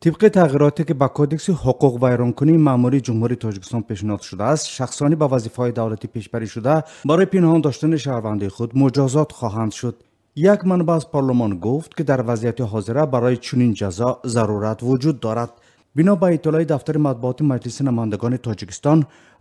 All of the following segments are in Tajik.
Тибқи тағйироте, ки ба Кодекси ҳуқуқвайронкунии маъмурии Ҷумҳурии Тоҷикистон пешниҳод шудааст, шахсоне ба вазифаҳои давлатӣ пешбарӣ шуда барои пинҳон доштани шаҳрвандии худ муҷозот хоҳанд шуд. Як манбаъ аз парлумон гуфт, ки дар вазъияти ҳозира барои чунин ҷазо зарурат вуҷуд дорад. Бино ба иттилои дафтари матбуоти Маҷлиси намояндагони Тоҷикистон,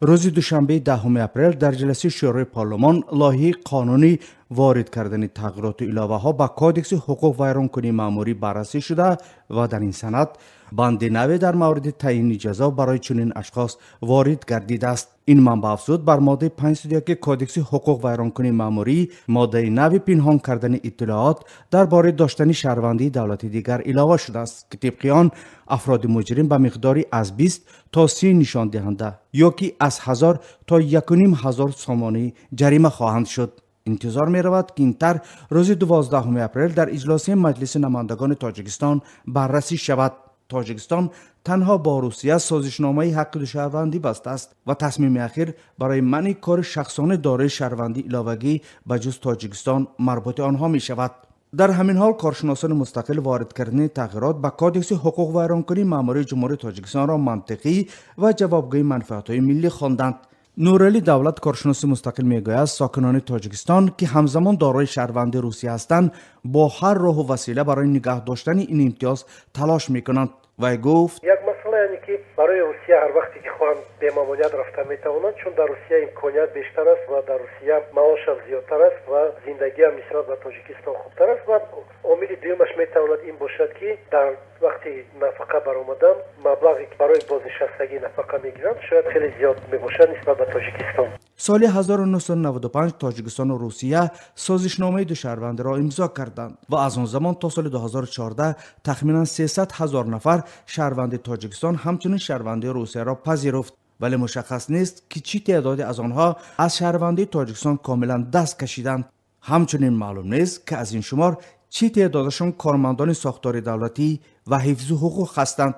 рӯзи душанбеи 10 апрел дар ҷаласаи Шӯрои парлумон лоиҳаи қонунӣ ворид кардани тағйироту иловаҳо ба Кодекси ҳуқуқвайронкунии маъмурӣ баррасӣ шуда ва дар ин санад банди наве дар мавриди таъйини ҷазо барои чунин ашхос ворид гардидааст. Ин манбаъ афзуд, бар моддаи 501 Кодекси ҳуқуқвайронкунии маъмурӣ моддаи нави пинҳон кардани иттилоот дар бораи доштани шаҳрвандии давлати дигар илова шудааст, ки тибқи он афроди муҷрим ба миқдори аз 20 то 30 нишондиҳанда ё ки аз 1000 то 1500 сомонӣ ҷарима хоҳанд шуд. Интизор меравад, ки ин тарҳ рӯзи 12 апрел дар иҷлосияи Маҷлиси намояндагони Тоҷикистон баррасӣ шавад. Тоҷикистон танҳо бо Русия созишномаи ҳаққи душаҳрвандӣ бастааст ва тасмими ахир барои манъи кори шахсони дорои шаҳрвандии иловагӣ ба ҷуз Тоҷикистон марбути онҳо мешавад. Дар ҳамин ҳол коршиносони мустақил ворид кардани тағйирот ба Кодекси ҳуқуқвайронкунии маъмурии Ҷумҳурии Тоҷикистонро мантиқӣ ва ҷавобгӯи манфиатҳои миллӣ хонданд. Нуралӣ Давлат, коршиноси мустақил, мегӯяд, сокинони Тоҷикистон, ки ҳамзамон дорои шаҳрванди Русия ҳастанд, бо ҳар роҳу васила барои нигаҳ доштани ин имтиёз талош мекунанд. Вай гуфт: Як масъала, яъне ки барои Русия ҳар вақте ки хоҳанд, бемамоният рафта метавонанд, чун дар Русия имконият бештар аст ва дар Русия маошам зиёдтар аст ва зиндагиам нисбат ба Тоҷикистон хубтар аст. Ва омили дуюмаш метавонад ин бошад, ки дар вақти нафақа баромадан маблағе, ки барои бознишастагӣ нафақа мегиранд, шояд хеле зиёд мебошад нисбат ба Тоҷикистон. Соли 1995 Тоҷикистону Русия созишномаи душаҳрвандиро имзо карданд ва аз он замон то соли 2014 тахминан 300 ҳазор нафар шаҳрванди Тоҷикистон ҳамчунин шаҳрвандии Русияро пазируфт, вале мушаххас нест, ки чӣ теъдоде аз онҳо аз шаҳрвандии Тоҷикистон комилан даст кашиданд. Ҳамчунин маълум нест, ки аз ин шумор чӣ теъдодашон кормандони сохтори давлатӣ ва ҳифзу ҳуқуқ ҳастанд.